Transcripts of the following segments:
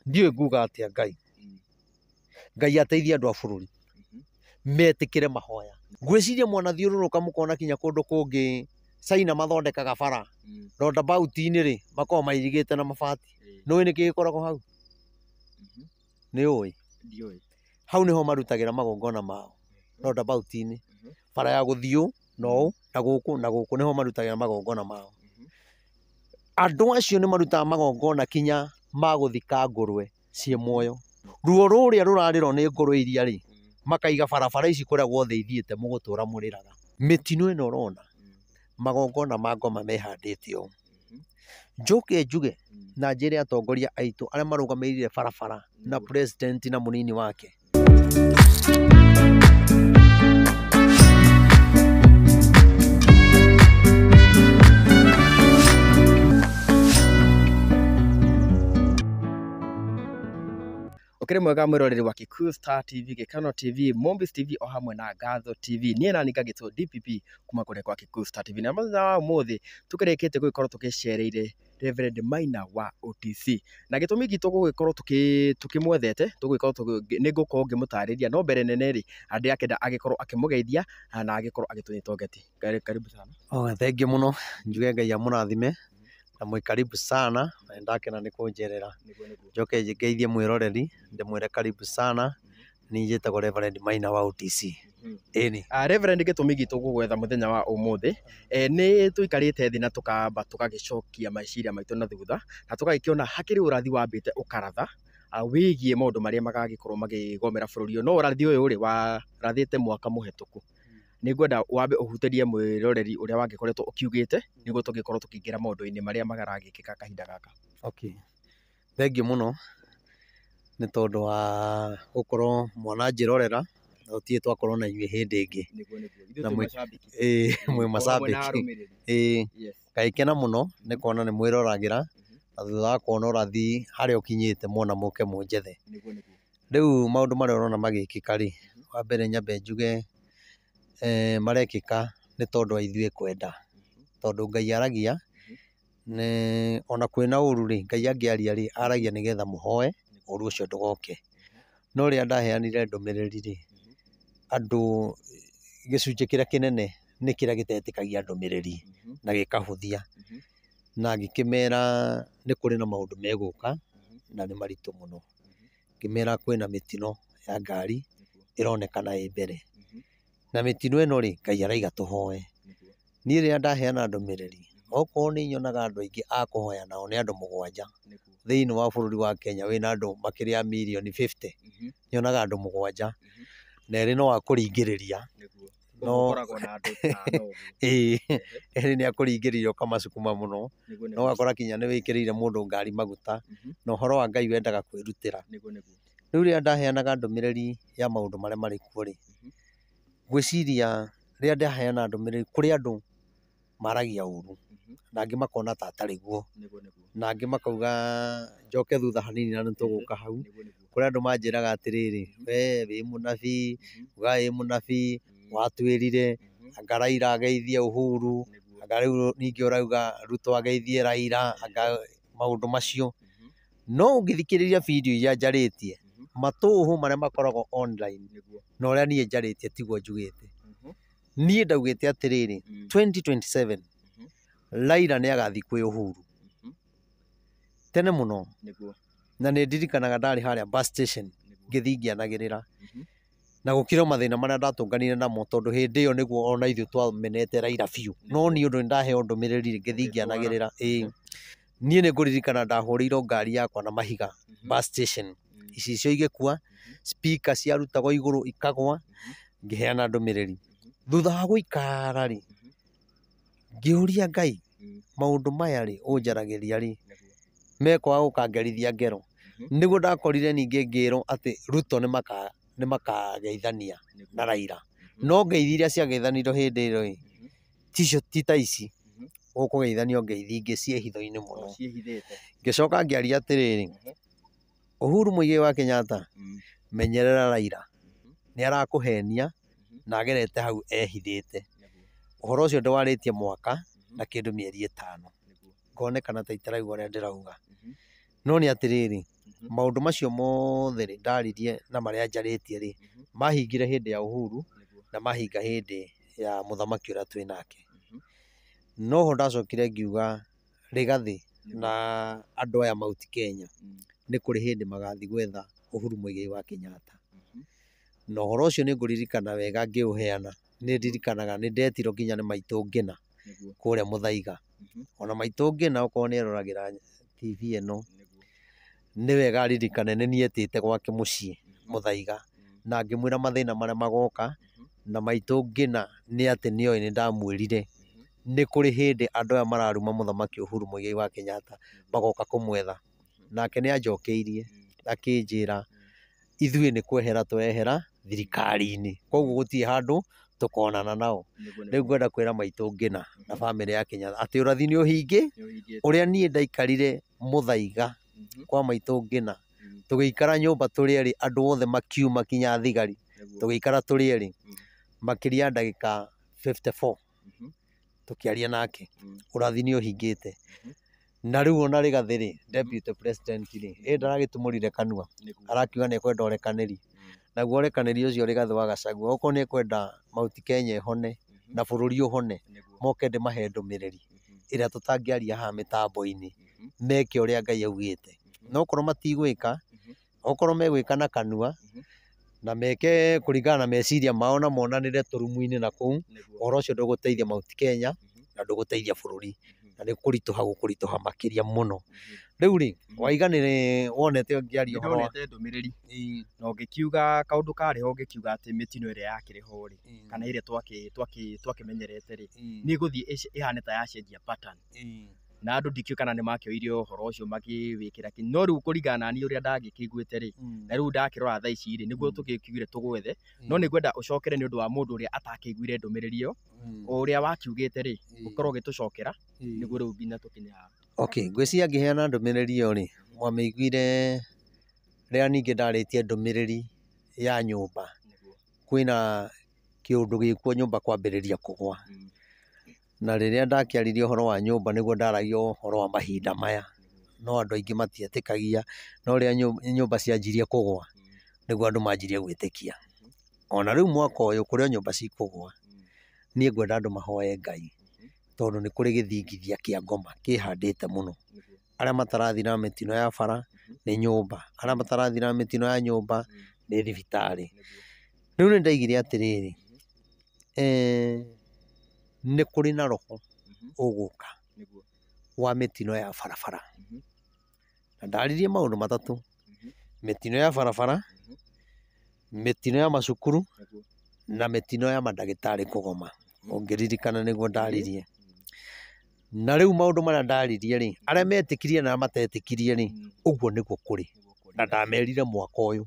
Ndiũĩ nguga atĩa Ngai. Ngai ateithie andũ a bũrũri metĩkĩre mahoya. Ngwĩciria mwanathiũrũrũka mũkona kinya kũndũ kũngĩ China mathondekaga bara roundabout-inĩ rĩ, makoragwo mairigĩte na mabati. Nĩũĩ nĩkĩ gĩkoragwo hau? Nĩũĩ? Ndiũĩ. Hau nĩho marutagĩra magongona mao roundabout-inĩ. Bara ya gũthiĩ ũũ na ũũ na gũkũ na gũkũ nĩho marutagĩra magongona mao. Andũ acio nĩ marutaga magongona kinya ma gũthika ngũrwe ciĩ muoyo. Ruo rũrĩa rũrarĩrwo nĩ ngũrwe iria rĩ, makaiga barabara ici kũrĩa guothe ithiĩte mũgũtũra mũrĩraga. Mĩtino ĩno ũrona, magongona ma ngoma mehandĩte ũũ. Njoke njuge na njĩre atongoria aitũ arĩa marũgamĩrĩire barabara na president na mũnini wake. Ũkĩrĩ mwega mwĩroreri wa Kikuyu Star TV, Gĩkeno TV, Mombis TV o hamwe na Ngatho TV. Niĩ nani ngagĩtwo DPP kuma kũrĩa kwa Kikuyu Star TV. Na mũthenya wa ũmũthĩ tũkĩrĩkĩte gũgĩkorwo tũgĩcereire Reverend Maina wa OTC. Na gĩtũmi gitũ gũgĩkorwo tũkĩmwethete, tũgũgĩkorwo nĩ ngũkorwo ngĩmũtarĩria, no mbere nene rĩ, ndĩrakĩenda agĩkorwo akĩmũgeithia na agĩkorwo agĩtũnyita ũgeni. Karibu sana. Oh, thengiũ mũno, njuge Ngai amũrathime na mwĩ karibu sana, na nĩndakena nĩ kũnjerera. Njoke ngeithie mwĩroreri ndĩmwĩre karibu sana. Niĩ njĩtagwo Reverend Maina wa OTC. Ĩni. Reverend, gĩtũmi gitũ gũgwetha mũthenya wa ũmũthĩ, nĩ tũikarĩte thĩ na tũkamba tũgagĩcokia meciria maitũ na thutha na tũgagĩkĩona hakĩrĩ ũrathi wambĩte ũkaratha wĩgiĩ maũndũ marĩa magagĩkorwo makĩgomera bũrũri ũyũ. No ũrathi ũyũ rĩ, warathĩte mwaka mũhetũku. Nĩ ngwenda wambe ũhutĩrie mwĩroreri ũrĩa wagĩkoretwo ũkiugĩte nĩguo tũgĩkorwo tũkĩingĩra maũndũ-inĩ marĩa maragĩkĩka kahinda gaka. Okay. Thengiũ mũno nĩ tondũ wa gũkorwo mwananjĩrorera na gũtirĩ twakorwo na inyuĩ hĩndĩ ĩngĩ. Na ĩĩ mwĩ macambĩki. Ĩĩ ngagĩkena mũno nĩ kuona nĩ mwĩroragĩra na thutha wa kuona ũrathi harĩa ũkinyĩte muona mũke mũnjethe. Rĩu maũndũ marĩa ũrona magĩkĩka rĩ, wa mbere nyambe njuge marekĩka nĩ tondũ wa ithuĩ kwenda. Tondũ Ngai aragia nĩ ona kwĩna ũru rĩ, Ngai angĩaria rĩ, aragia nĩgetha mũhoe ũru ũcio ndũgoke. No rĩrĩa ndaheanire ndũmĩrĩri rĩ, andũ gĩcunjĩ kĩrĩa kĩnene nĩ kĩrĩa gĩtetĩkagia ndũmĩrĩri na gĩkahũthia. Na ngĩkĩmera nĩ kũrĩ na maũndũ megũka na nĩ maritũ mũno. Ngĩmera kwĩna mĩtino ya ngari ĩronekana ĩ mbere. Na mĩtino ĩno rĩ, Ngai araiga tũhoe. Niĩ rĩrĩa ndaheana ndũmĩrĩri, okorwo nĩ nyonaga andũ aingĩ a kũhoya nao nĩ andũ 7 thĩinĩ wa bũrũri wa Kenya wĩna andũ makĩria ya mirioni 50, nyonaga andũ 7 na erĩ no akũringĩrĩria. No ĩĩ, erĩ nĩ akũringĩrĩria ũkamacukuma mũno, na ũgakora kinya nĩ wĩkĩrĩire mũndũ ngari maguta, na ũhoro wa Ngai wendaga kwĩrutĩra. Rĩu rĩrĩa ndaheanaga ndũmĩrĩri ya maũndũ marĩa marĩ kuo rĩ, ngwĩciria rĩrĩa ndaheana ndũmĩrĩri kũrĩ andũ maragia ũru na angĩ makona ta atarĩ guo, na angĩ makauga njoke thutha hanini na nĩtũgũka hau. Kũrĩ andũ manjĩraga atĩrĩrĩ, we wĩ mũnabii, uga wĩ mũnabii, watwĩrire anga Raila ageithie Uhuru, anga rĩu ningĩ ũrauga Ruto ageithie Raila, anga maũndũ macio. No ũngĩthikĩrĩria video iria njarĩtie, matũhũ marĩa makoragwo online na ũrĩa niĩ njarĩtie tiguo njugĩte. Niĩ ndaugĩte atĩrĩrĩ, 2027 Raila nĩ agathiĩ kwĩ Uhuru tene mũno. Na nĩ ndirikanaga ndarĩ harĩa bus station ngĩthiĩ ngĩanagĩrĩra na gũkĩrĩ o mathĩna marĩa ndatũnganire namo tondũ hĩndĩ ĩyo nĩguo ona ithuĩ twamenete Raila biũ. No niĩ ũndũ nĩndaheo ndũmĩrĩri ngĩthiĩ ngĩanagĩrĩra. Ĩĩ niĩ nĩ ngũririkana ndahũrĩirwo ngari yakwa na mahiga bus station, icicio igĩkua, speaker ciarutagwo igũrũ ikagwa, ngĩheana ndũmĩrĩri. Thutha wa gũikara rĩ, ngĩũria Ngai maũndũ maya rĩ ũnjaragĩria rĩ mekwaga gũkangerithia ngero. Nĩguo ndakorire ningĩ ngĩrwo atĩ Ruto nĩ makageithania na Raila. No ngeithi iria ciageithanirio hĩndĩ ĩyo ĩ, ticio ti ta ici gũkũgeithanio ngeithi ingĩ ciĩ hitho-inĩ mũno. Ngĩcoka ngĩaria atĩrĩrĩ, Uhuru Muigai wa Kenyatta, menyerera Raila, nĩ arakũhenia na agerete hau ehithĩte. Ũhoro ũcio ndĩwarĩtie mwaka na kĩndũ mĩeri 5, ngonekana ta itarauga ũrĩa ndĩrauga. No nĩ atĩrĩrĩ, Maũndũ macio mothe rĩ ndaririe na marĩa njarĩtie rĩ, mahingire hĩndĩ ya Uhuru na mahinga hĩndĩ ya mũthamaki ũrĩa twĩ nake. Noho ndacokire ngiuga Rigathĩ na andũ aya Mount Kenya nĩ kũrĩ hĩndĩ magathiĩ gwetha Uhuru Muigai wa Kenyatta. Na ũhoro ũcio nĩ ngũririkana wega ngĩũheana, nĩ ndirikanaga nĩ ndetirwo nginya nĩ maitũ Ngĩna kũrĩa Mũthaiga. Ona maitũ Ngĩna okorwo nĩ eroragĩra TV ĩno, nĩ wega aririkane nĩ niĩ etĩte gwake mũciĩ Mũthaiga, na ngĩmwĩra mathĩna marĩa magoka, na maitũ Ngĩna nĩ atĩ nĩoĩ nĩ ndamwĩrire nĩ kũrĩ hĩndĩ andũ aya mararuma mũthamaki Uhuru Muigai wa Kenyatta magoka kũmwetha. Nake nĩ anjokeirie akĩnjĩra ithuĩ nĩ kwehera tũrehera thirikari-inĩ, koguo gũtirĩ handũ tũkonana nao. Rĩu ngwenda kwĩra maitũ Ngĩna na bamĩrĩ ya Kenyatta atĩ ũrathi nĩ ũhingĩ, ũrĩa niĩ ndaikarire Mũthaiga kwa maitũ Ngĩna, tũgĩikara nyũmba tũrĩ erĩ, andũ othe makiuma kinya thigari, tũgĩikara tũrĩ erĩ makĩria ya ndagĩka 54 tũkĩaria nake, ũrathi nĩ ũhingĩte. Na rĩu ona Rigathĩ rĩ, deputy president rĩ, ĩ ndaragĩtumũrire kanua arakiuga nĩ ekwenda ũrekanĩri. Naguo ũrekanĩri ũcio Rigathĩ wa Gachagua okorwo nĩ ekwenda Mount Kenya ĩhone na bũrũri ũhone, moke ndĩmahe ndũmĩrĩri ĩrĩa tũtangĩaria haha mĩtambo-inĩ, meke ũrĩa Ngai augĩte. No okorwo matigwĩka, okorwo megwĩka na kanua na meke kũringana na meciria mao na monanĩre tũrumu-inĩ na kũu, ũhoro ũcio ndũgũteithia Mount Kenya na ndũgũteithia bũrũri, na nĩ kũritũha gũkũritũha makĩria mũno. Rĩu rĩ, Waiga nĩ wonete ngĩaria ũhoro wa Nĩndonete ndũmĩrĩri na ũngĩkiuga kaũndũ karĩ ho, ũngĩkiuga atĩ mĩtino ĩrĩa yakĩrĩ ho rĩ, kana ĩrĩa twakĩmenyerete rĩ, nĩ ĩgũthiĩ ĩhane ta yacenjia pattern. Na andũ ndikĩũĩ kana nĩ makĩoire ũhoro ũcio makĩwĩkĩra kĩ, no rĩu kũringana na niĩ ũrĩa ndagĩkĩiguĩte rĩ, na rĩu ndakĩrora thaa ici rĩ, nĩguo tũgĩkiugire tũgwethe, no nĩ ngwenda ũcokere nĩ ũndũ wa mũndũ ũrĩa atakĩiguire ndũmĩrĩri ĩyo, o ũrĩa wakiugĩte rĩ, ũkorwo ũgĩtũcokera nĩguo rĩu nginya tũkinye haha. Okay, ngwĩciria ngĩheana ndũmĩrĩri ĩyo rĩ, mwamĩiguire rĩrĩa ningĩ ndarĩtie ndũmĩrĩri ya nyũmba. Kwĩna kĩũndũ gĩkuo nyũmba kwambĩrĩria kũgwa. Na rĩrĩa ndakĩaririe ũhoro wa nyũmba nĩguo ndaragia ũhoro wa mahinda maya, no andũ aingĩ matietĩkagia, no rĩrĩa nyũmba cianjirie kũgwa nĩguo andũ manjirie gwĩtĩkia. Ona rĩu mwaka ũyũ kũrĩ o nyũmba cikũgwa, niĩ ngwenda andũ mahoe Ngai, tondũ nĩ kũrĩ gĩthingithia kĩa ngoma kĩhandĩte mũno. Arĩa matarathira mĩtino ya bara nĩ nyũmba, arĩa matarathira mĩtino ya nyũmba nĩ thibitarĩ. Rĩu nĩ ndaigire atĩrĩrĩ, nĩ kũrĩ na roho ũgũka wa mĩtino ya barabara. Na ndaririe maũndũ matatũ, mĩtino ya barabara, mĩtino ya macukuru na mĩtino ya mandagĩtarĩ kũgoma. Ũngĩririkana nĩguo ndaririe. Na rĩu maũndũ marĩa ndaririe rĩ, arĩa metĩkirie na arĩa matetĩkirie rĩ, ũguo nĩguo kũrĩ. Na ndamerire mwaka ũyũ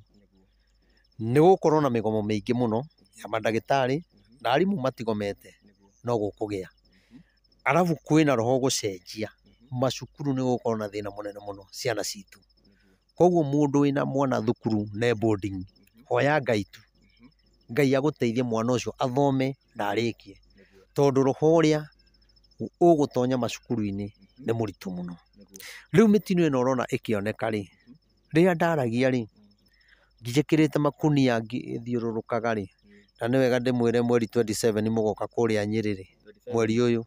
nĩ gũkorwo na mĩgomo mĩingĩ mũno ya mandagĩtarĩ na arimũ matigomete, no gũkũgĩa. Arabu kwĩna roho gũcenjia, macukuru nĩ gũgũkorwo na thĩna mũnene mũno ciana citũ. Koguo mũndũ wĩna mwana thukuru ne boarding, hoya Ngai tu, Ngai agũteithie mwana ũcio athome na arĩkie, tondũ roho ũrĩa ũgũtonya macukuru-inĩ nĩ mũritũ mũno. Rĩu mĩtino ĩno ũrona ĩkĩoneka rĩ, rĩrĩa ndaragia rĩ, njĩkĩrĩte makunia ngĩthiũrũrũkaga rĩ, na nĩ wega ndĩmwĩre mweri 27 mũgoka kũrĩa Nyĩrĩ rĩ, mweri ũyũ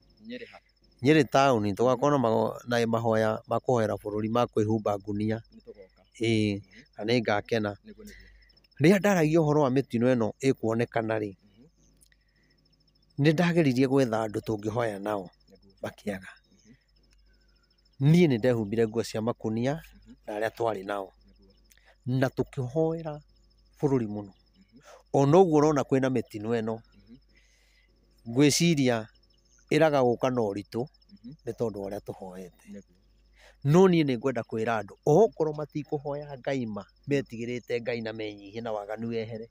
Nyĩrĩ taũni tũgakorwo na mahoya ma kũhoera bũrũri ma kwĩhumba ngunia, ĩĩ na nĩ ngakena. Rĩrĩa ndaragia ũhoro wa mĩtino ĩno ĩkuonekana rĩ, nĩ ndageririe gwetha andũ tũngĩhoya nao makĩaga. Niĩ nĩ ndehumbire nguo cia makunia na arĩa twarĩ nao, na tũkĩhoera bũrũri mũno. Ona ũguo ũrona kwĩna mĩtino ĩno, ngwĩciria ĩraga gũka na ũritũ nĩ tondũ wa ũrĩa tũhoete. No niĩ nĩ ngwenda kwĩra andũ okorwo matikũhoya Ngai ma, metigĩrĩte Ngai na menyihie na waganu wehere,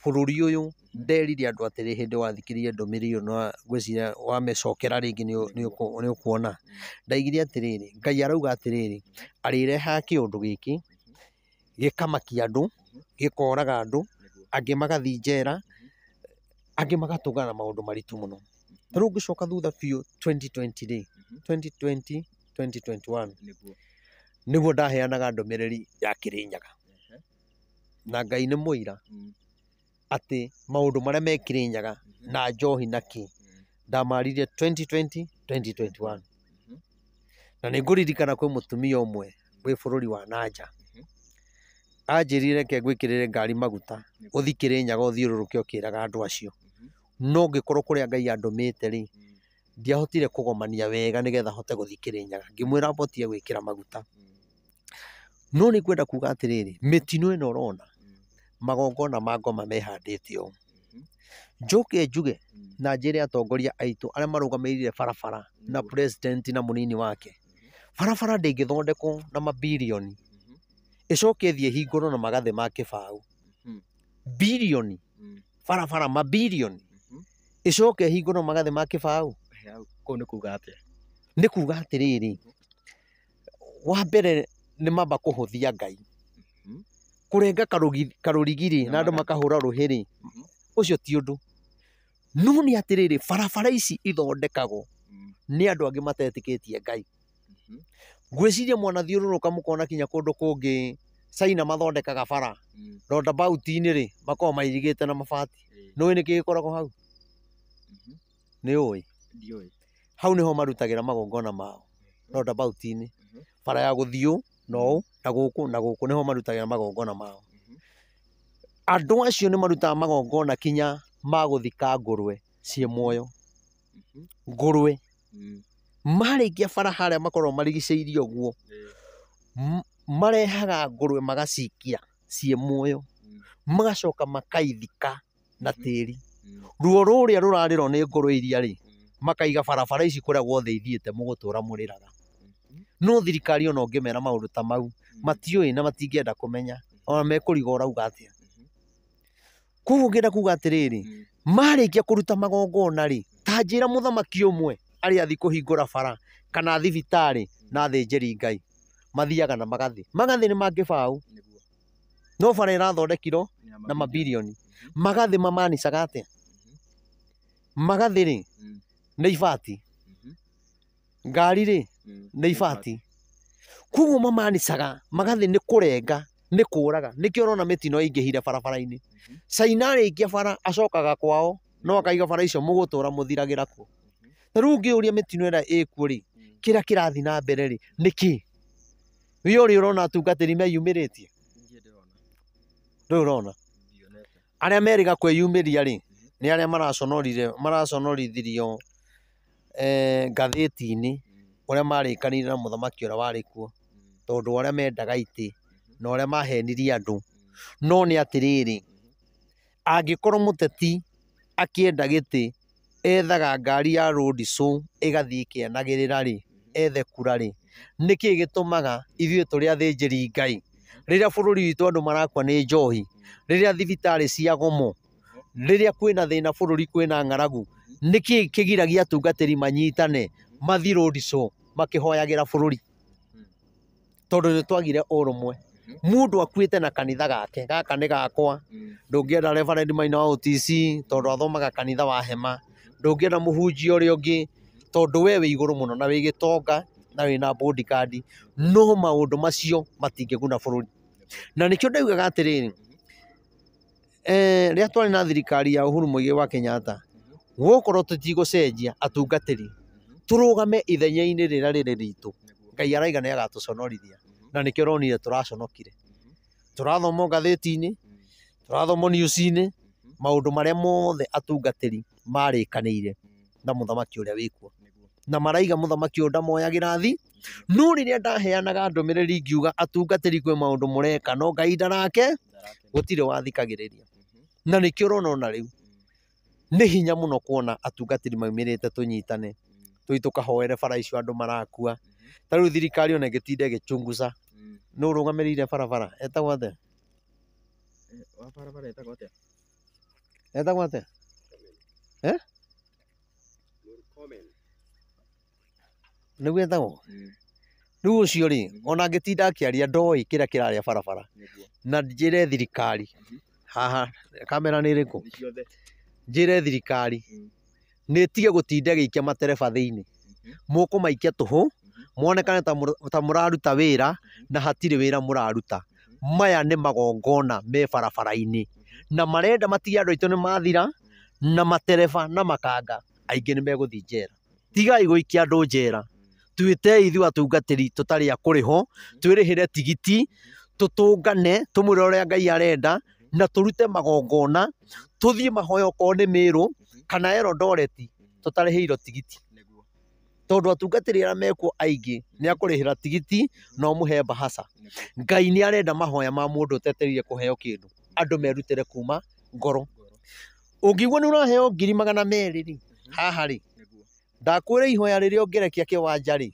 bũrũri ũyũ nderire andũ atĩrĩ hĩndĩ wathikĩrĩria ndũmĩrĩri ĩyo na ngwĩciria wamĩcokera rĩngĩ nĩ ũkuona. Ndaigire atĩrĩrĩ, Ngai arauga atĩrĩrĩ, arĩrehaga kĩũndũ gĩkĩ gĩkamakia andũ, gĩkoraga andũ, angĩ magathiĩ njera, angĩ magatũngana na maũndũ maritũ mũno. Ta rĩu ũngĩcoka thutha biũ 2020 rĩ, 2020, 2021, Nĩguo ndaheanaga ndũmĩrĩri ya Kĩrĩnyaga. Na Ngai nĩ mũira atĩ maũndũ marĩa me Kĩrĩnyaga na njohi na kĩ ndamaririe 2020 2021. Na nĩ ngũririkana kwĩ mũtumia ũmwe wĩ bũrũri wa nanja anjĩrire reke ngwĩkĩrĩre ngari maguta ũthi Kĩrĩnyaga ũthiũrũrũke ũkĩraga andũ acio. No ngĩkorwo kũrĩa Ngai andũmĩte rĩ, ndiahotire kũgomania wega nĩgetha hote gũthiĩ Kĩrĩnyaga. Ngĩmwĩra mbotie gwĩkĩra maguta. No nĩ ngwenda kuga atĩrĩrĩ, mĩtino ĩno ũrona magongona ma ngoma mehandĩte ũũ. Njoke njuge na njĩre atongoria aitũ arĩa marũgamĩrĩire barabara na president na mũnini wake, barabara ndĩngĩthondekwo na mabirioni ĩcoke ĩthiĩ ĩhingũrwo na magathĩ ma kĩbaũ. Birioni barabara mabirioni ĩcoke ĩhingũrwo magathĩ ma kĩbaũ. Kũu nĩ kuga atĩa? Nĩ kuga atĩrĩrĩ, wa mbere nĩ mamba kũhũthia Ngai. Kũrenga karũrigi rĩ na andũ makahũra rũhĩ rĩ, ũcio ti ũndũ. No nĩ atĩrĩrĩ, barabara ici ithondekagwo nĩ andũ angĩ matetĩkĩtie Ngai. Ngwĩciria mwanathiũrũrũka mũkona kinya kũndũ kũngĩ China mathondekaga bara roundabout-inĩ rĩ, makoragwo mairigĩte na mabati. Nĩũĩ nĩkĩ gĩkoragwo hau? Nĩ ũĩ? Ndiũĩ. Hau nĩho marutagĩra magongona mao roundabout-inĩ. Bara ya gũthiĩ ũũ na ũũ na gũkũ na gũkũ nĩho marutagĩra magongona mao. Andũ acio nĩ marutaga magongona kinya ma gũthika ngũrwe ciĩ muoyo. Ngũrwe. Marĩkia bara harĩa makoragwo marigicĩirie ũguo, marehaga ngũrwe magacikia ciĩ muoyo, magacoka makaithika na tĩri. Ruo rũrĩa rũrarĩrwo nĩ ngũrwe iria rĩ, makaiga barabara ici kũrĩa guothe ithiĩte mũgũtũra mũrĩraga. No thirikari ona ũngĩmera maũndũ ta mau, matiũĩ na matingĩenda kũmenya, ona mekũriga ũrauga atĩa. Koguo ngĩenda kuga atĩrĩrĩ, marĩkia kũruta magongona rĩ, ta njĩra mũthamaki ũmwe arĩa athiĩ kũhingũra bara kana thibitarĩ na athĩnjĩri Ngai mathiaga na magathĩ. Magathĩ nĩ ma kĩbaũ, no bara ĩrathondekirwo na mabirioni. Magathĩ mamanicaga atĩa? Magathĩ rĩ nĩ ibati, ngari rĩ nĩ ibati. Koguo mamanicaga magathĩ nĩ kũrenga, nĩ kũraga. Nĩkĩo ũrona mĩtino ĩingĩhire barabara-inĩ. China arĩkia bara acokaga kwao no akaiga bara icio mũgũtũra mũthiragĩra kuo. Ta rĩu ũngĩũria mĩtino ĩrĩa ĩkuo rĩ, kĩrĩa kĩrathiĩ na mbere rĩ, nĩ kĩ? We ũrĩ ũrona atungatĩri meyumĩrĩtie? Ndũrĩ ũrona? Arĩa merĩga kwĩyumĩria rĩ, nĩ arĩa maraconorithirio ngathĩti-inĩ ũrĩa marĩkanĩire na mũthamaki ũrĩa warĩ kuo, tondũ arĩa mendaga itĩ na ũrĩa mahenirie andũ. No nĩ atĩrĩrĩ, angĩkorwo mũteti akĩenda gĩtĩ ethaga ngari ya road show ĩgathiĩ ĩkĩanagĩrĩra rĩ, ethe kura rĩ, nĩkĩ gĩtũmaga ithuĩ tũrĩ athĩnjĩri Ngai rĩrĩa bũrũri witũ andũ marakua nĩ njohi, rĩrĩa thibitarĩ ciagomwo, rĩrĩa kwĩna thĩna bũrũri kwĩna ng'aragu, nĩkĩ kĩgiragia atungatĩri manyitane mathiĩ road show makĩhoyagĩra bũrũri? Tondũ nĩ twagire ũrũmwe. Mũndũ akuĩte na kanitha gake, gaka nĩ gakwa, ndũngĩenda Reverend Maina wa OTC tondũ athomaga kanitha wa hema, ndũngĩenda mũhunjia ũrĩa ũngĩ tondũ we wĩ igũrũ mũno na wĩ gĩtonga na wĩna bodyguard, no maũndũ macio matingĩguna bũrũri. Na nĩkĩo ndaugaga atĩrĩrĩ, rĩrĩa twarĩ na thirikari ya Uhuru Muigai wa Kenyatta, gũkorwo tũtigũcenjia atungatĩri, tũrũgame ithenya-inĩ rĩrĩa rĩrĩ ritũ, Ngai araiga nĩ agatũconorithia. Na nĩkĩo ũronire tũraconokire. Tũrathoma ngathĩti-inĩ, tũrathoma news-inĩ, maũndũ marĩa mothe atungatĩri marĩkanĩire na mũthamaki ũrĩa wĩkuo. Na maraiga mũthamaki ũyũ ndamoyagĩra thi. No rĩrĩa ndaheanaga ndũmĩrĩri ngiuga atungatĩri kwĩ maũndũ mũreka no Ngai ndarake, gũtirĩ wathikagĩrĩria. Na nĩkĩo ũrona ona rĩu nĩ hinya mũno kuona atungatĩri maumĩrĩte tũnyitane, tũthiĩ tũkahoere bara icio andũ marakua. Ta rĩu thirikari ona ĩngĩtinda ĩgĩchunguza, nũ ũrũgamĩrĩire barabara? Etagwo atĩa? Wa barabara etagwo atĩa? Etagwo atĩa? Eh? Nĩguo etagwo? Rĩu ũcio rĩ, ona angĩtinda akĩaria ndoĩ kĩrĩa kĩrarĩa barabara. Na njĩre thirikari, haha kamera nĩ ĩrĩkũ? Njĩre thirikari nĩ ĩtige gũtinda ĩgĩikia matereba thĩinĩ. Mũkũmaikia tũhũ, Monekane ta mũraruta wĩra na hatirĩ wĩra mũraruta. Maya nĩ magongona me barabara-inĩ na marenda matige andũ aitũ nĩ mathira na matereba na makanga aingĩ nĩ megũthiĩ njera. Tigai gũikia andũ njera. Twĩtei ithuĩ atungatĩri tũtarĩ a kũrĩhwo, twĩrĩhĩre tigiti, tũtũngane, tũmwĩre ũrĩa Ngai arenda na tũrute magongona, tũthiĩ mahoya okorwo nĩ Mĩrũ kana Eldoret tũtarĩhĩirwo tigiti. Tondũ atungatĩri arĩa mekuo aingĩ nĩ akũrĩhĩra tigiti na ũmũhe mbahaca. Ngai nĩ arenda mahoya ma mũndũ ũtetereire kũheo kĩndũ. Andũ merutĩre kuma ngoro. Ũngĩigua nĩ ũraheo 200,000 rĩ, haha rĩ, ndakwĩra ihoya rĩrĩa ũngĩrekia kĩwanja rĩ,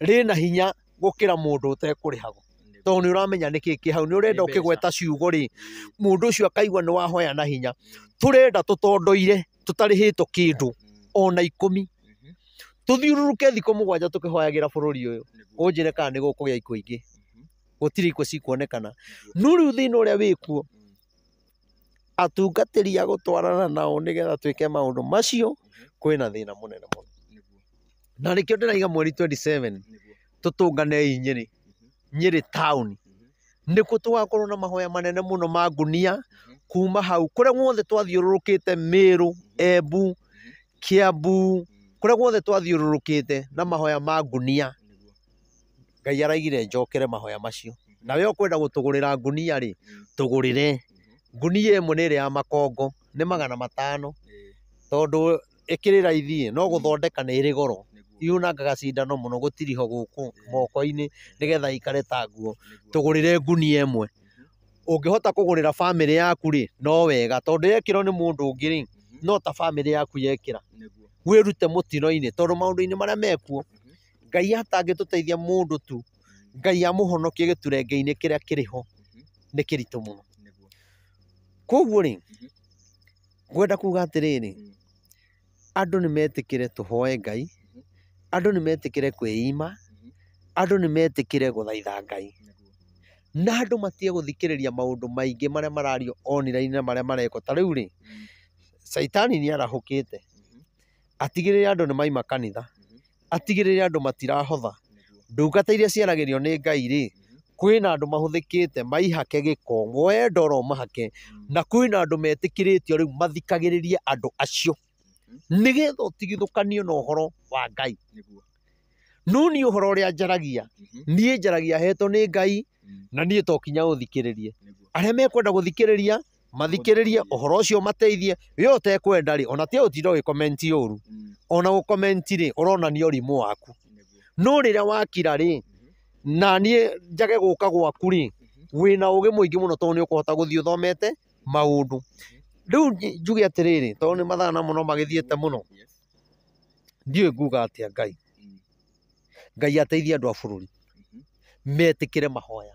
rĩna hinya gũkĩra mũndũ ũtekũrĩhagwo. Tondũ nĩ ũramenya nĩkĩ kĩ hau, nĩ ũrenda ũkĩgweta ciugo rĩ, mũndũ ũcio akaigua nĩ wahoya na hinya. Tũrenda tũtondoire, tũtarĩhĩtwo kĩndũ ona 10. Tũthiũrũrũke thikũ 7 tũkĩhoyagĩra bũrũri ũyũ. Ũnjĩre kana nĩ gũkũgĩa ikuũ ingĩ. Gũtirĩ ikuũ cikuonekana. No rĩu thĩna ũrĩa wĩkuo, atungatĩri a gũtwarana nao nĩgetha twĩke maũndũ macio, kwĩna thĩna mũnene mũno. Na nĩkĩo ndĩraiga mweri 27 tũtũnganei Nyĩrĩ, Nyĩrĩ town. Nĩkuo tũgakorwo na mahoya manene mũno ma ngunia kuma hau kũrĩa guothe twathiũrũrũkĩte Mĩrũ, Embu, Kĩambu, kũrĩa guothe twathiũrũrũkĩte na mahoya ma ngunia. Ngai araigire njokere mahoya macio. Na we ũkwenda gũtũgũrĩra ngunia rĩ, tũgũrĩre. Ngunia ĩmwe nĩ ĩrĩa ya makongo, nĩ 500. Tondũ ĩkĩrĩ raithi no gũthondeka nĩ ĩrĩ goro. Yunangaga cindano mũno gũtiriho gũkũ moko-inĩ nĩgetha ĩikare ta nguo. Tũgũrĩre ngunia ĩmwe. Ũngĩhota kũgũrĩra bamĩrĩ yaku rĩ, no wega tondũ yekĩrwo nĩ mũndũ ũngĩ rĩ, no ta bamĩrĩ yaku yekĩra. Wĩrute mũtino-inĩ tondũ maũndũ-inĩ marĩa mekuo, Ngai atangĩtũteithia mũndũ tu, Ngai amũhonokie gĩturenge-inĩ kĩrĩa kĩrĩ ho, nĩ kĩritũ mũno. Koguo rĩ, ngwenda kuga atĩrĩrĩ, andũ nĩ metĩkĩre tũhoe Ngai, andũ nĩ metĩkĩre kwĩima, andũ nĩ metĩkĩre gũthaitha Ngai. Na andũ matige gũthikĩrĩria maũndũ maingĩ marĩa marario online na marĩa marekwo. Ta rĩu rĩ, caitani nĩ arahũkĩte, atigĩrĩre andũ nĩ maima kanitha, atigĩrĩre andũ matirahotha. Ndungata iria ciaragĩrio nĩ Ngai rĩ, kwĩna andũ mahũthĩkĩte maihake gĩko, woe ndoro ũmahake, na kwĩna andũ metĩkĩrĩtio rĩu mathikagĩrĩrie andũ acio nĩgetha ũtigithũkanio na ũhoro wa Ngai. No niĩ ũhoro ũrĩa njaragia, niĩ njaragia hetwo nĩ Ngai, na niĩ to kinya ũthikĩrĩrie. Arĩa mekwenda gũthikĩrĩria, mathikĩrĩrie ũhoro ũcio mateithie. We ũtekwenda rĩ, ona tiga gũtinda ũgĩkomenti ũru. Ona gũkomenti rĩ, ũronania ũrimũ waku. No rĩrĩa wakira rĩ, na niĩ njage gũka gwaku rĩ, wĩna ũgĩ mũingĩ mũno tondũ nĩ ũkũhota gũthiĩ ũthomete maũndũ. Rĩu njuge atĩrĩrĩ, tondũ nĩ mathaa namo no magĩthiĩte mũno, ndiũĩ nguga atĩa Ngai. Ngai ateithie andũ a bũrũri metĩkĩre mahoya.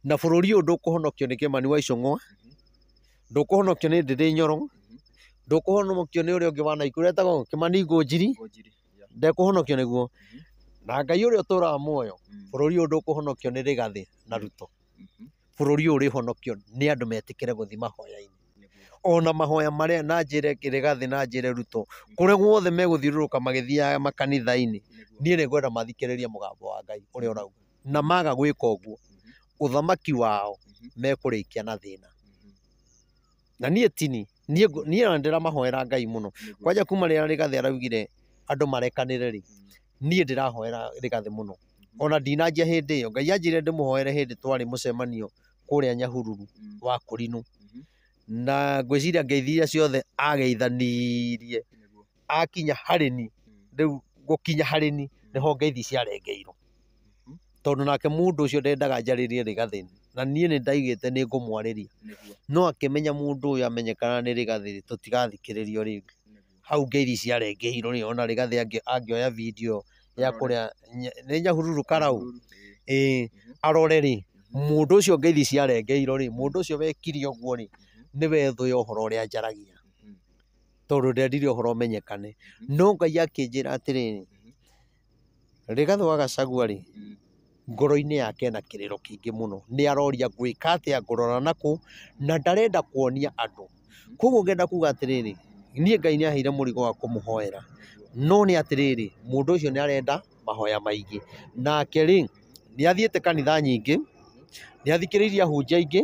Na bũrũri ũyũ ndũkũhonokio nĩ Kĩmani wa Icũng'wa, ndũkũhonokio nĩ Ndĩndĩ Nyoro, ndũkũhonokio nĩ ũrĩa ũngĩ wa Naikuru etagwo Kĩmani Ngũnjiri, ndekũhonokio nĩguo. Na Ngai ũrĩa ũtũũraga muoyo, bũrũri ũyũ ndũkũhonokio nĩ Rigathĩ na Ruto. Bũrũri ũyũ ũrĩhonokio nĩ andũ metĩkĩre gũthiĩ mahoya-inĩ. Ona mahoya marĩa na njĩre Rigathĩ na njĩre Ruto, kũrĩa guothe megũthiũrũrũka magĩthiaga makanitha-inĩ, niĩ nĩ ngwenda mathikĩrĩrie mũgambo wa Ngai ũrĩa ũrauga. Na maga gwĩka ũguo, ũthamaki wao mekũrĩkia na thĩna. Na niĩ tini, niĩ ona ndĩramahoera Ngai mũno. Kwanja kuma rĩrĩa Rigathĩ araugire andũ marekanĩre rĩ, niĩ ndĩrahoera Rigathĩ mũno. Ona ndinanjia hĩndĩ ĩyo, Ngai anjĩrire ndĩmũhoere hĩndĩ twarĩ mũcemanio kũrĩa Nyahururu wa Kũrinũ. Na ngwĩciria ngeithi iria ciothe ageithanirie akinya harĩ ni, rĩu gũkinya harĩ ni nĩho ngeithi ciarengeirwo. Tondũ nake mũndũ ũcio ndendaga njarĩrie Rigathĩ, na niĩ nĩ ndaigĩte nĩ ngũmwarĩria. No akĩmenya mũndũ ũyũ amenyekana nĩ Rigathĩ tũtigathikĩrĩrio rĩngĩ. Hau ngeithi ciarengeirwo rĩ, ona Rigathĩ angĩoya video ya kũrĩa nĩ Nyahururu Karau, ĩĩ arore rĩ, mũndũ ũcio ngeithi ciarengeirwo rĩ, mũndũ ũcio wekire ũguo rĩ, nĩwe thũ ya ũhoro ũrĩa njaragia. Tondũ ndendire ũhoro ũmenyekane. No Ngai akĩnjĩra atĩrĩrĩ, Rigathĩ wa Gachagua rĩ, ngoro-inĩ yake ena kĩrĩro kĩingĩ mũno. Nĩ aroria ngwĩka atĩa, ngũrora nakũ, na ndarenda kuonia andũ. Koguo ngenda kuga atĩrĩrĩ, niĩ Ngai nĩ aheire mũrigo wa kũmũhoera. No nĩ atĩrĩrĩ, mũndũ ũcio nĩ arenda mahoya maingĩ. Nake rĩ, nĩ athiĩte kanitha nyingĩ, nĩ athikĩrĩirie ahunjia aingĩ,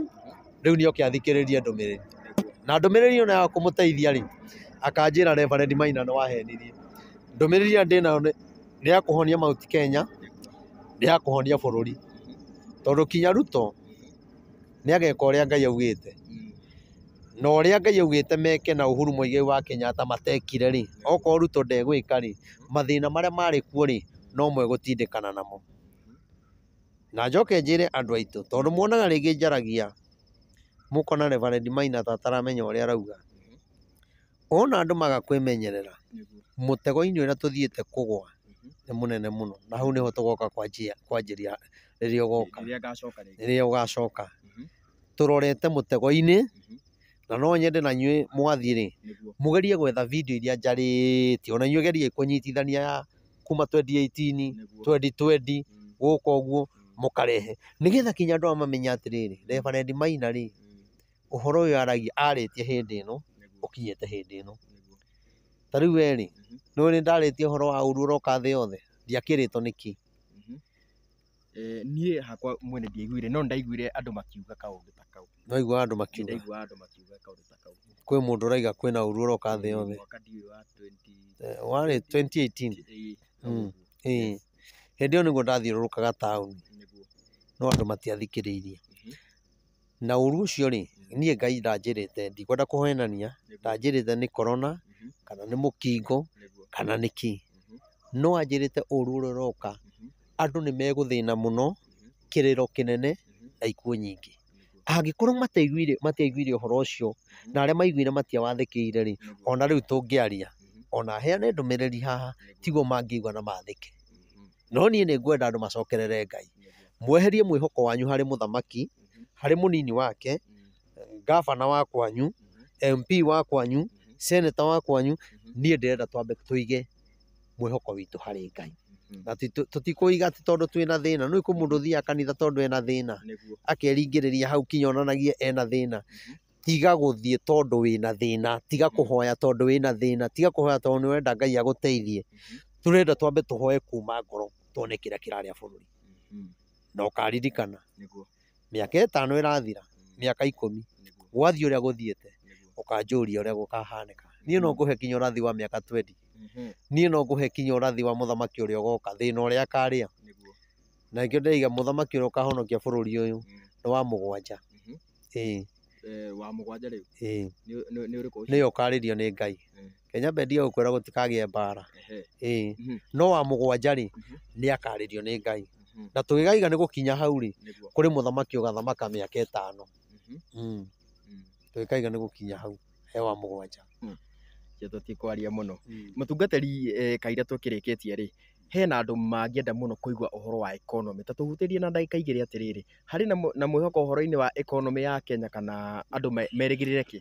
rĩu nĩ oke athikĩrĩrie ndũmĩrĩri. Na ndũmĩrĩri ĩno ya kũmũteithia rĩ, akanjĩra Reverend Maina nĩ wahenirie. Ndũmĩrĩri ĩrĩa ndĩnayo nĩ ya kũhonia Mount Kenya, nĩ ya kũhonia bũrũri. Tondũ kinya Ruto nĩ ageka ũrĩa Ngai augĩte. Na ũrĩa Ngai augĩte meke na Uhuru Muigai wa Kenyatta matekire rĩ, okorwo Ruto ndegwĩka rĩ, mathĩna marĩa marĩ kuo rĩ, no megũtindĩkana namo. Na njoke njĩre andũ aitũ, tondũ muonaga rĩngĩ njaragia, mũkona Reverend Maina ta ataramenya ũrĩa arauga. Wona andũ maga kwĩmenyerera, mũtego-inĩ ũrĩa tũthiĩte kũgwa nĩ mũnene mũno. Na hau nĩho tũgoka kwanjĩria rĩrĩa ũgoka. Rĩrĩa ũgacoka. Tũrorete mũtego-inĩ, na no nyende na inyuĩ mwathiĩ rĩ, mũgerie gwetha video iria njarĩtie, ona inyuĩ geriai kũnyitithania ya kuma 2018, 2020, gũka ũguo mũkarehe. Nĩgetha kinya andũ aya mamenye atĩrĩrĩ, Reverend Maina rĩ, ũhoro ũyũ aragia arĩtie hĩndĩ ĩno, ũkinyĩte hĩndĩ ĩno. Ta rĩu we rĩ, nĩũĩ nĩ ndarĩtie ũhoro wa ũru ũroka thĩ yothe, ndiakĩrĩtwo nĩkĩ? Niĩ hakwa mwene ndiaiguire, no ndaiguire andũ makiuga kaũndũ ta kau. Nĩwaiguaga andũ makiuga? Nĩndaiguaga andũ makiuga kaũndũ ta kau. Kwĩ mũndũ ũraiga kwĩna ũru ũroka thĩ yothe. Mwaka ndiũĩ wa 20 Warĩ 2018. Ĩĩ. Hĩndĩ ĩyo nĩguo ndathiũrũrũkaga taũni, no andũ matiathikĩrĩirie. Na ũru ũcio rĩ, niĩ Ngai ndanjĩrĩte, ndikwenda kũhenania, ndanjĩrĩte nĩ corona, kana nĩ mũkingo, kana nĩ kĩ. No anjĩrĩte ũru ũrĩa ũroka, andũ nĩ megũthĩna mũno, kĩrĩro kĩnene, na ikuũ nyingĩ. Angĩkorwo matiaiguire ũhoro ũcio, na arĩa maiguire matiawathĩkĩire rĩ, ona rĩu tũngĩaria, ona heane ndũmĩrĩri haha, tiguo mangĩigua na mathĩke. No niĩ nĩ ngwenda andũ macokerere Ngai. Mweherie mwĩhoko wanyu harĩ mũthamaki, harĩ mũnini wake, gavana wa kwanyu, MP wa kwanyu, senator wa kwanyu, niĩ ndĩrenda twambe tũige mwĩhoko witũ harĩ Ngai. Na tũtikũiga atĩ tondũ twĩna thĩna. Nĩũĩ kwĩ mũndũ ũthiaga kanitha tondũ ena thĩna, akeringĩrĩria hau kinya onanagie ena thĩna. Tiga gũthiĩ tondũ wĩna thĩna, tiga kũhoya tondũ wĩna thĩna, tiga kũhoya tondũ nĩ ũrenda Ngai agũteithie. Tũrenda twambe tũhoe kuma ngoro tuone kĩrĩa kĩrarĩa bũrũri. Na ũkaririkana mĩaka 5 ĩrathira, mĩaka 10, gwathiĩ ũrĩa gũthiĩte, ũkanjũria ũrĩa gũkahanĩka. Niĩ no ngũhe kinya ũrathi wa mĩaka 20. Niĩ no ngũhe kinya ũrathi wa mũthamaki ũrĩa ũgoka, thĩna ũrĩa akarĩa. Na nĩkĩo ndĩraiga mũthamaki ũrĩa ũkahonokia bũrũri ũyũ nĩ wa 7. Ĩĩ. Wa 7 rĩu? Ĩĩ. Nĩ ũrĩkũ ũcio? Nĩyo ũkarĩrio nĩ Ngai. Kenya mbe ndige gũkwĩra gũtikagĩe mbara. Ĩĩ. No wa 7 rĩ, nĩ akarĩrio nĩ Ngai. Na tũgĩkaiga nĩ gũkinya hau rĩ, kũrĩ mũthamaki ũgathamaka mĩaka 5. Tũgĩkaiga nĩ gũkinya hau, he wa 7. Tũtikwaria mũno. Mũtungatĩri kaira tũkĩrĩkĩtie rĩ, hena andũ mangĩenda mũno kũigua ũhoro wa economy. Ta tũhutĩrie na ndagĩka 2 atĩrĩrĩ, harĩ na mwĩhoko ũhoro-inĩ wa economy ya Kenya kana andũ merĩgĩrĩre kĩ?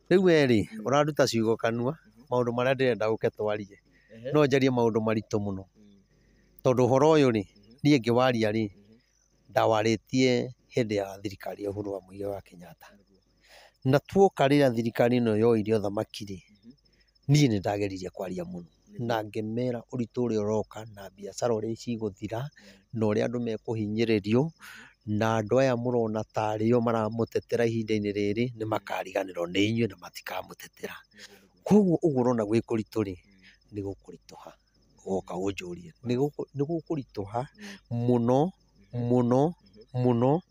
Rĩu we rĩ, ũranduta ciugo kanua, maũndũ marĩa ndĩrenda ũke twarie. No njarie maũndũ maritũ mũno. Tondũ ũhoro ũyũ rĩ, niĩ ngĩwaria rĩ, ndawarĩtie hĩndĩ ya thirikari ya Uhuru wa Muigai wa Kenyatta. Na tuoka rĩrĩa thirikari ĩno yoire ũthamaki rĩ, niĩ nĩ ndageririe kwaria mũno. Na ngĩmera ũritũ ũrĩa ũroka na biacara ũrĩa cigũthira, na ũrĩa andũ mekũhinyĩrĩrio, na andũ aya mũrona tarĩ o maramũtetera ihinda-inĩ rĩrĩ, nĩ makariganĩrwo nĩ inyuĩ na matikamũtetera. Koguo ũguo ũrona gwĩ kũritũ rĩ, nĩ gũkũritũha. Ũgoka ũnjũrie. Nĩ gũkũritũha mũno, mũno, mũno,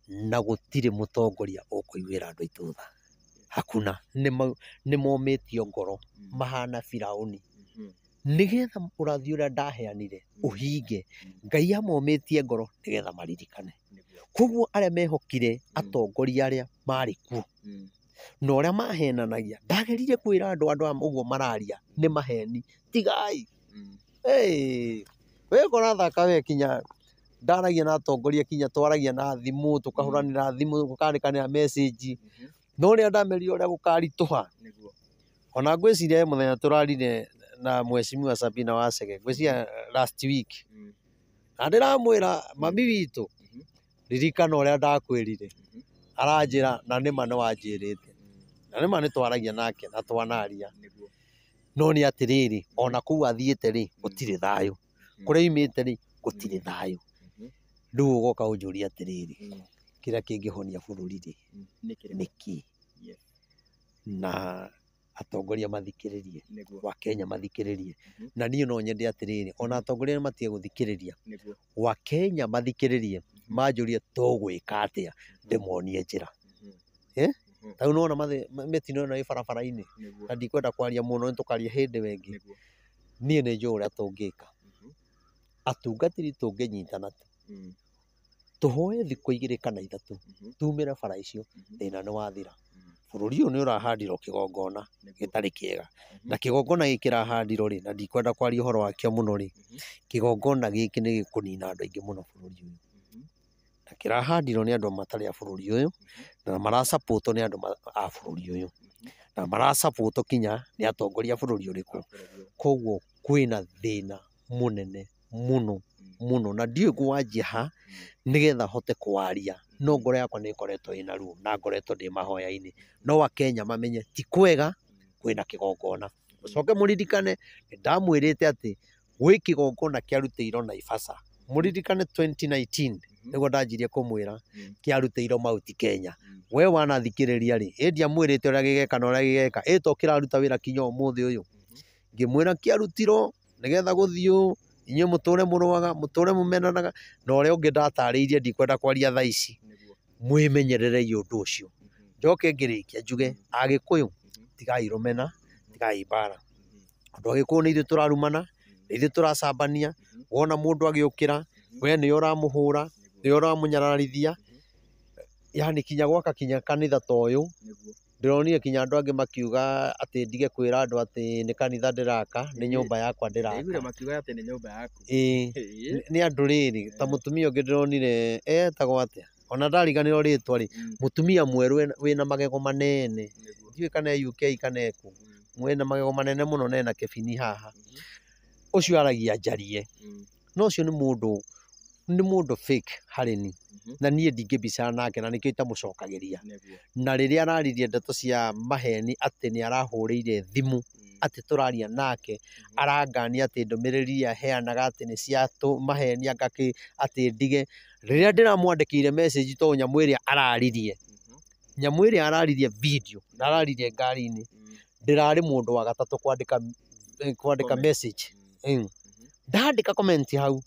na gũtirĩ mũtongoria ũkũiguĩra andũ aitũ tha. Hakuna. Nĩ momĩtio ngoro, mahana Firaũni. Nĩgetha ũrathi ũrĩa ndaheanire ũhinge, Ngai amomĩtie ngoro nĩgetha maririkane. Koguo arĩa mehokire atongoria arĩa marĩ kuo na ũrĩa mahenanagia, ndageririe kwĩra andũ aya ũguo mararia nĩ maheni, tigai. We ũrathaka we kinya ndaragia na atongoria kinya twaragia na thimũ, tũkahũranĩra thimũ, tũkandĩkanĩra message. No rĩrĩa ndamerire ũrĩa gũkaritũha, ona ngwĩciria he mũthenya tũrarire na mheshimiwa Sabina Wacege, ngwĩciria last week. Na ndĩramwĩra mami witũ, ririkana ũrĩa ndakwĩrire. Aranjĩra na nĩma nĩwanjĩrĩte. Na nĩma nĩtwaragia nake na twanaria. No nĩ atĩrĩrĩ, ona kũu athiĩte rĩ, gũtirĩ thayũ. Kũrĩa oimĩte rĩ, gũtirĩ thayũ. Rĩu ũgoka ũnjũrie atĩrĩrĩ, kĩrĩa kĩngĩhonia bũrũri rĩ, nĩ kĩĩ? Na atongoria mathikĩrĩrie, Wakenya mathikĩrĩrie. Na niĩ no nyende atĩrĩrĩ, ona atongoria matige gũthikĩrĩria, Wakenya mathikĩrĩrie, manjũrie tũgwĩka atĩa, ndĩmonie njĩra. Ta rĩu nĩwona mĩtino ĩno ĩ barabara-inĩ, na ndikwenda kwaria mũno nĩtũkaria hĩndĩ ĩyo ĩngĩ. Niĩ nĩ njũĩ ũrĩa tũngĩka. Atungatĩri tũngĩnyitana tu, tũhoe thikũ 2 kana 3, tumĩre bara icio, thĩna nĩ wathira. Bũrũri ũyũ nĩ ũrahandirwo kĩgongona gĩtarĩ kĩega. Na kĩgongona gĩkĩ kĩrahandirwo rĩ, na ndikwenda kwaria ũhoro wakĩo mũno rĩ, kĩgongona gĩkĩ nĩ gĩkũnina andũ aingĩ mũno bũrũri ũyũ. Na kĩrahandirwo nĩ andũ matarĩ a bũrũri ũyũ, na marasapotwo nĩ andũ a bũrũri ũyũ. Na marasapotwo kinya nĩ atongoria a bũrũri ũrĩkũ. Koguo kwĩna thĩna mũnene mũno mũno, na ndiũĩ ngwanjia ha nĩgetha hote kwaria, no ngoro yakwa nĩ ĩkoretwo ĩna ruo na ngoretwo ndĩ mahoya-inĩ. No Akenya mamenye ti kwega kwĩna kĩgongona. Mũcoke mũririkane nĩ ndamwĩrĩte atĩ gwĩ kĩgongona kĩarutĩirwo Naivasha. Mũririkane 2019 nĩguo ndanjirie kũmwĩra kĩarutĩirwo Mount Kenya. We wanathikĩrĩria rĩ, ĩ ndiamwĩrĩte ũrĩa gĩgeka na ũrĩa gĩgeka, ĩ to kĩraruta wĩra kinya ũmũthĩ ũyũ. Ngĩmwĩra kĩarutirwo nĩgetha gũthiĩ ũũ, inyuĩ mũtũre mũrũaga, mũtũre mũmenanaga, na ũrĩa ũngĩ ndatarĩirie ndikwenda kwaria thaa ici. Mwĩmenyererei ũndũ ũcio. Njoke ngĩrĩkia njuge, Agĩkũyũ tigai rũmena, tigai mbara. Andũ Agĩkũyũ nĩ ithuĩ tũrarumana, nĩ ithuĩ tũracambania, wona mũndũ agĩũkĩra, we nĩwe ũramũhũra, nĩwe ũramũnyararithia, yani kinya gwaka kinya kanitha ta ũyũ, ndĩronire kinya andũ angĩ makiuga atĩ ndige kwĩra andũ atĩ nĩ kanitha ndĩraka, nĩ nyũmba yakwa ndĩraka. Ndaiguire makiuga atĩ nĩ nyũmba yaku. Ĩĩ, nĩ andũ rĩrĩ, ta mũtumia ũngĩ ndĩronire etagwo atĩa, ona ndariganĩrwo rĩtwa rĩ, mũtumia mwerũ wĩna magego manene, ndiũĩ kana e UK kana e kũ, wĩna magego manene mũno na ena kĩbini haha. Ũcio aragia njarie, no ũcio nĩ mũndũ fake harĩ niĩ. Na niĩ ndingĩbicana nake na nĩkĩo itamũcokagĩria. Na rĩrĩa araririe ndeto cia maheni atĩ nĩ arahũrĩire thimũ, atĩ tũraria nake, arangania atĩ ndũmĩrĩri iria aheanaga atĩ nĩ cia maheni anga kĩ, atĩ ndige. Rĩrĩa ndĩramwandĩkĩire message tondũ nyamũ ĩrĩa araririe, nyamũ ĩrĩa araririe video, na araririe ngari-inĩ, ndĩrarĩ mũndũ wa gatatũ kwandĩka message. Ndandĩka comment hau,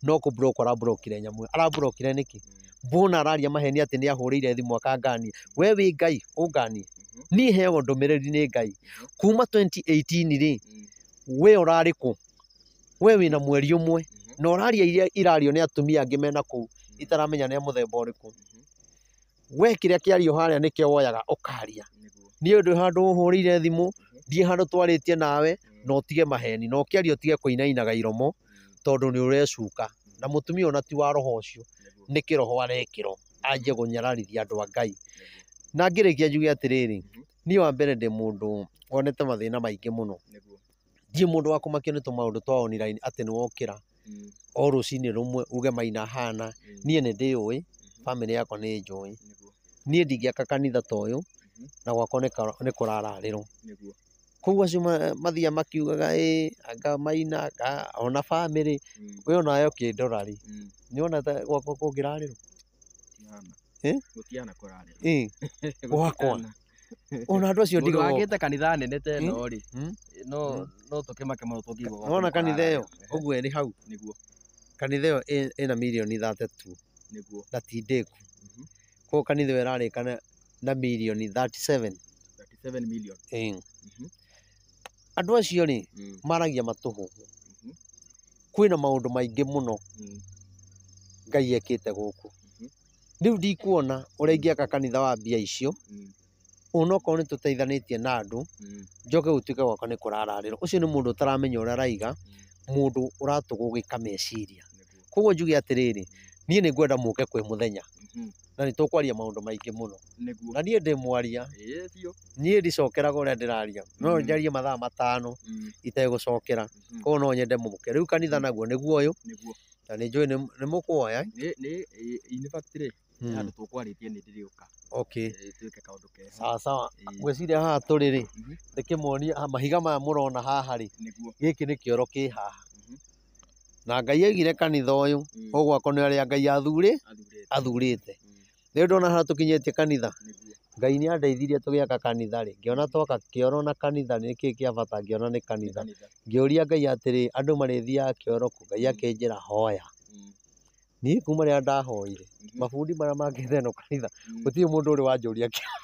no kũ block arablokire nyamũ ĩyo. Arablokire nĩkĩ? Mbona araria maheni atĩ nĩ ahũrĩire thimũ akangania. We wĩ Ngai, ũnganie. Niĩ heagwo ndũmĩrĩri nĩ Ngai. Kuma 2018 rĩ, we ũrarĩ kũ? We wĩna mweri ũmwe, na ũraria iria irario nĩ atumia angĩ mena kũu, itaramenya nĩ a mũthemba ũrĩkũ. We kĩrĩa kĩario harĩa nĩkĩo woyaga ũkaria. Niĩ ndĩ handũ ũhũrĩire thimũ, ndiĩ handũ twarĩtie nawe, na ũtige maheni, na ũkĩaria ũtige kũinainaga iromo, tondũ nĩ ũrecuka. Na mũtumia ona ti wa roho ũcio, nĩ kĩroho arekĩrwo, anjie kũnyararithia andũ a Ngai. Na ngĩrĩkia njuge atĩrĩrĩ, niĩ wa mbere ndĩ mũndũ wonete mathĩna maingĩ mũno. Ndirĩ mũndũ wa kũmakio nĩ tũmaũndũ twa online atĩ nĩ wokĩra o rũcinĩ rũmwe uge Maina ahana. Niĩ nĩ ndĩũĩ, bamĩrĩ yakwa nĩ njũĩ. Niĩ ndingĩaka kanitha ta ũyũ, na gwakwa nĩ kũrararĩrwo. Koguo acio mathiaga makiugaga ĩ, anga Maina, anga ona bamĩrĩ, we onawe ũkĩndora rĩ, nĩwona ta gwakwa kũngĩrarĩrwo? Gũtiana kũrarĩrwo. Ĩ, gwakwa. Ona andũ acio Mũndũ ndigagwo. wakĩte kanitha nene ta ĩno rĩ, no tũkĩmake mũno tũngiuga gwakwa Wona kanitha ĩyo, nĩkũrarĩrwo. ũguo ĩrĩ hau. Kanitha ĩyo ĩna mirioni 32. Na ti ndĩku. Koguo kanitha ĩyo ĩrarĩka na mirioni 37. 37 million. Ĩ. Andũ acio rĩ, maragia matũhũhũ. Kwĩna maũndũ maingĩ mũno Ngai ekĩte gũkũ. Rĩu ndikuona ũrĩa ingĩaka kanitha wa mbia icio, onokorwo nĩ tũteithanĩtie na andũ, njoke gũtuĩke gwakwa nĩ kũrararĩrwo. Ũcio nĩ mũndũ ũtaramenya ũrĩa araiga, mũndũ ũratũgũgĩka meciria. Koguo njuge atĩrĩrĩ, niĩ nĩ ngwenda mũke kwĩ mũthenya, na nĩ tũkwaria maũndũ maingĩ mũno. Na niĩ ndĩ mwaria, niĩ ndicokeraga ũrĩa ndĩraria, no njarie mathaa 5 itegũcokera. Koguo no nyende mũke. Rĩu kanitha naguo nĩguo ũyũ, na nĩ njũĩ nĩ mũkuoya. In fact rĩ, nĩ handũ tũkwarĩtie nĩ ndĩrĩũka. Twĩke kaũndũ kega. Sawa sawa. Ngwĩciria haha tũrĩ rĩ, ndĩkĩmuonie mahiga maya mũrona haha rĩ, gĩkĩ nĩ kĩoro kĩ haha. Na Ngai aigire kanitha ũyũ ũgwakwo nĩ arĩa Ngai athurĩte. Rĩu ndona harĩa tũkinyĩtie kanitha, Ngai nĩ andeithirie tũgĩaka kanitha rĩ, ngĩona twaka kĩoro na kanitha nĩ kĩĩ kĩa bata, ngĩona nĩ kanitha. Ngĩũria Ngai atĩrĩ, andũ marĩthiaga kĩoro kũ? Ngai akĩnjĩra hoya. Niĩ kuma rĩrĩa ndahoire, mabundi marĩa makĩte ĩno kanitha, gũtirĩ mũndũ ũrĩ wanjũria kĩoro.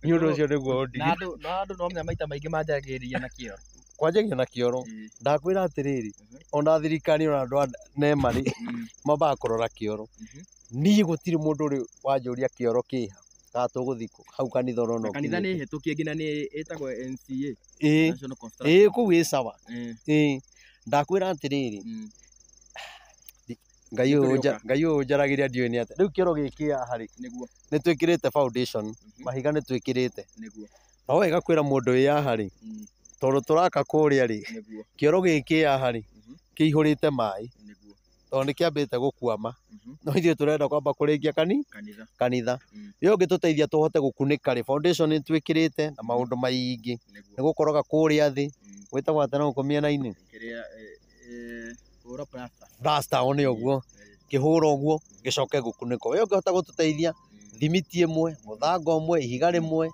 Nĩ ũndũ ũcio nĩguo ũndigire. Na andũ no menya maita maingĩ manjagĩrĩria na kĩoro. Kwanjagia na kĩoro. Ndakwĩra atĩrĩrĩ, ona thirikari ona andũ a NEMA rĩ, mambaga kũrora kĩoro. Niĩ gũtirĩ mũndũ ũrĩ wanjũria kĩoro kĩha, kana tũgũthiĩ kũ, hau kanitha ũrona Na kanitha nĩ ũkinyĩte. hĩtũkie nginya nĩ ĩtagwo NCA, Ĩĩ, National Construction. ĩĩ kũu ĩ sawa. Ĩĩ, ndakwĩra atĩrĩrĩ, Ngai ũyũ Ngai ũyũ ũnjaragĩria ndiũĩ nĩ atĩa. Rĩu kĩoro gĩkĩ haha rĩ, nĩ twĩkĩrĩte foundation, mahiga nĩ twĩkĩrĩte. No wega kwĩra mũndũ wĩ haha rĩ, tondũ tũraka kũrĩa rĩ, kĩoro gĩkĩ haha rĩ, kĩihũrĩte maĩ, tondũ nĩ kĩambĩte gũkwama. No ithuĩ tũrenda kwamba kũrĩkia kanitha. Rĩu ũngĩtũteithia tũhote gũkunĩka rĩ, foundation nĩ twĩkĩrĩte na maũndũ maingĩ. Nĩ gũkoroga kũrĩa thĩ, gwĩtagwo atĩa na gũkũ mĩena-inĩ? Plaster o nĩ ũguo, kĩhũra ũguo, gĩcoke gũkunĩkwo. We ũngĩhota gũtũteithia, thimiti ĩmwe, mũthanga ũmwe, ihiga rĩmwe,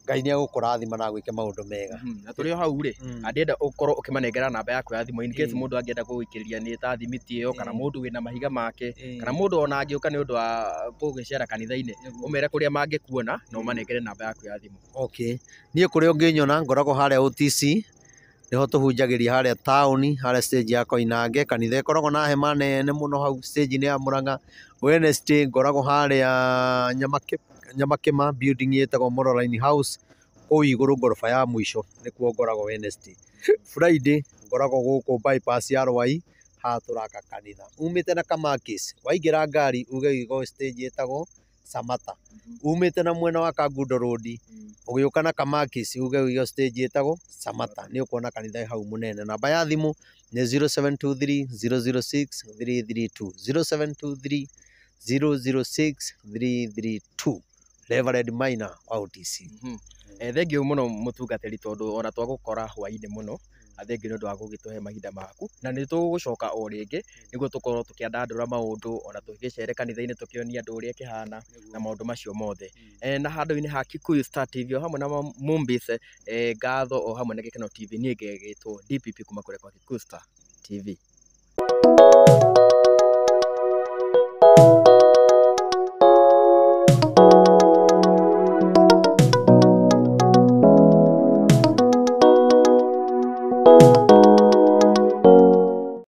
Ngai nĩ egũkũrathima na agwĩke maũndũ mega. Na tũrĩ o hau rĩ, angĩenda ũkorwo ũkĩmanengera namba yaku ya thimũ in case mũndũ angĩenda gũgũikĩrĩria nĩ ta thimiti ĩyo, kana mũndũ wĩna mahiga make, kana mũndũ ona angĩũka nĩ ũndũ wa gũgĩcera kanitha-inĩ, ũmere kũrĩa mangĩkuona na ũmanengere namba yaku ya thimũ. Okay. Niĩ kũrĩa ũngĩnyona ngoragwo harĩa OTC, nĩho tũhunjagĩria harĩa taũni, harĩa stage ya Koinange, kanitha ĩkoragwo na hema nene mũno hau stage-inĩ ya Mũrang'a. Wednesday ngoragwo harĩa Nyamakĩma building ĩtagwo Moroline House, kũu igũrũ ngoroba ya mũico nĩkuo ngoragwo Wednesday. Friday ngoragwo gũkũ bypass ya Rwai, haha tũraka kanitha. Umĩte na Kamakis, waingĩra ngari uge gĩko stage ĩtagwo Samata. Umĩte na mwena wa Kangundo Road, ũgĩũka na Kamakis uge gĩko stage ĩtagwo Samata. Nĩ ũkuona kanitha hau mũnene. Namba ya thimũ nĩ 0723 006 332, 0723 006 332. Reverend Maina wa OTC. Thengiũ mũno mũtungatĩri tondũ ona twagũkora hwaĩ-inĩ mũno, na thengiũ nĩ ũndũ wa gũgĩtũhe mahinda maku, na nĩ tũgũcoka o rĩngĩ nĩguo tũkorwo tũkĩandandũra maũndũ ona tũgĩcere kanitha-inĩ tũkĩonia andũ ũrĩa ĩkĩhana na maũndũ macio mothe. Na handũ-inĩ ha Kikuyu Star TV o hamwe na Mombis, Ngatho o hamwe na Gĩkeno TV, niĩ ngegĩtwo DPP kuma kũrĩa kwa Kikuyu Star TV.